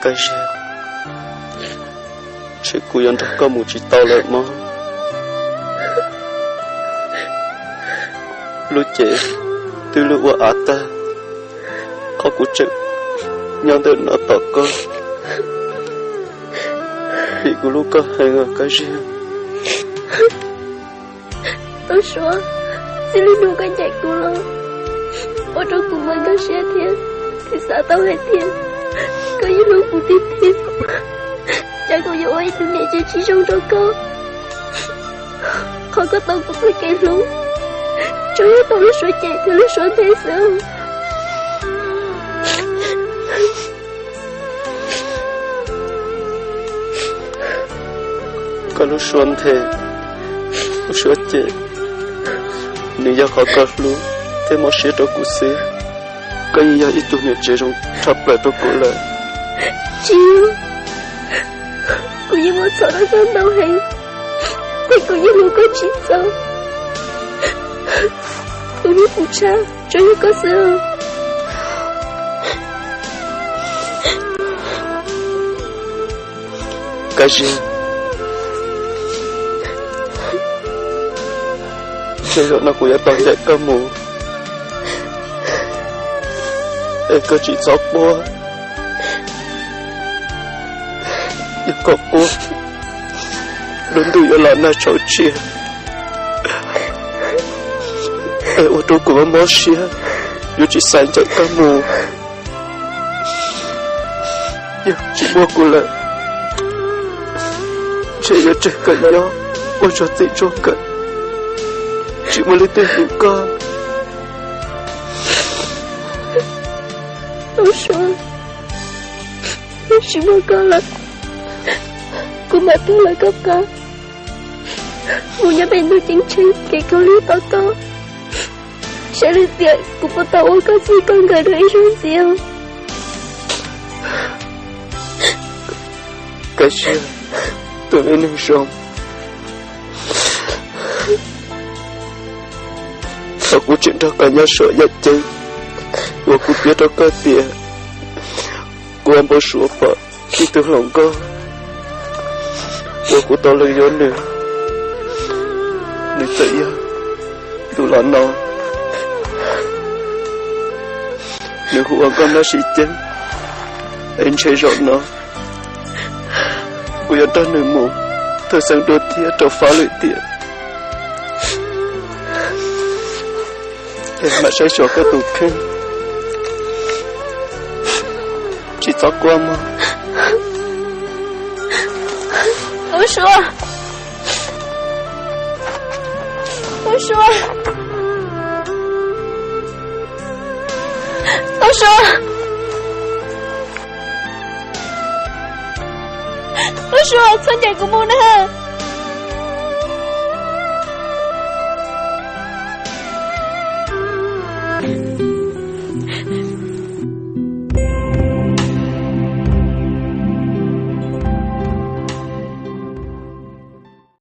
Kab Ziag, ntshe kuv yuav nrog koj mus tsis tau lawm mog. Lub cev twb luag ua av tag, qhov kuv tseem nyob ntawm no tos koj, vim kuv hlub koj heev os Kab Ziag. Tub Suav, txij li hnub koj ncaim kuv los, ua rau kuv mas nkag siab thiab thiaj xav tau hais tias koj yeej hlub kuv tiag tiag. Cas kuv yuav ua ib tug niam tsev tsis zoo rau koj. Qhov koj tau kuv txoj kev hlub, tsuas yog tau lub suab cem thiab lub suab nthe xwb. Koj lub suab nthe, lub suab cem, nws yog qhov koj hlub thiab mob siab rau kuv xwb. Koj yeej yog ib tug niam tsev zoo tshaj plaws rau kuv lawm. Tsis yog, kuv yeej muaj txhom rau koj ntau heev, thiab kuv yeej hlub koj tsis txaus. Kuv hlub kuv tshaj tsuas yog koj xwb. Kab Ziag, ntshe zaum no kuv yuav tau ncaim koj mus, es koj tsis txhob quaj. Yog koj quaj, lub ntuj yuav los nag tshauv tshia, es ua rau kuv mob mob siab, yuav tsis xav ncaim koj mus. Yog tsis muaj kuv lawm, ntshe yuav tseg koj nyob ua zog txim tsuag kawg, tsis muaj leej twg hlub koj. Tub Suav, yog tsis muaj koj lawm, kuv mam tuag lawv koj qab, mus nyob pem ntug ceeb tsheej kev khaub lig tos koj. Saib li tias kuv puas tau ua koj txij koj nkawm dua ib zaug ntxiv. Kab Ziag, tus me neeg zoo, thaum kuv tseem nrog koj nyob saum yaj ceeb uas kuv piav rau koj tias kuv ua npau suav pom ib tug hluas nkauj uas kuv tau lees yuav nws, nws txawm yog tus los no. Nws hu ua Nkauj Nab Sis Ceeb, es ntshe zaum no kuv yuav nrog nws mus thawj xeeb dua thiab rau fab lwm tiam. Es mam saib xyuas koj tus kheej, tsis txhob quaj mog. Tub Suav, Tub Suav, Tub Suav, Tub Suav, txhob ncaim kuv mus na.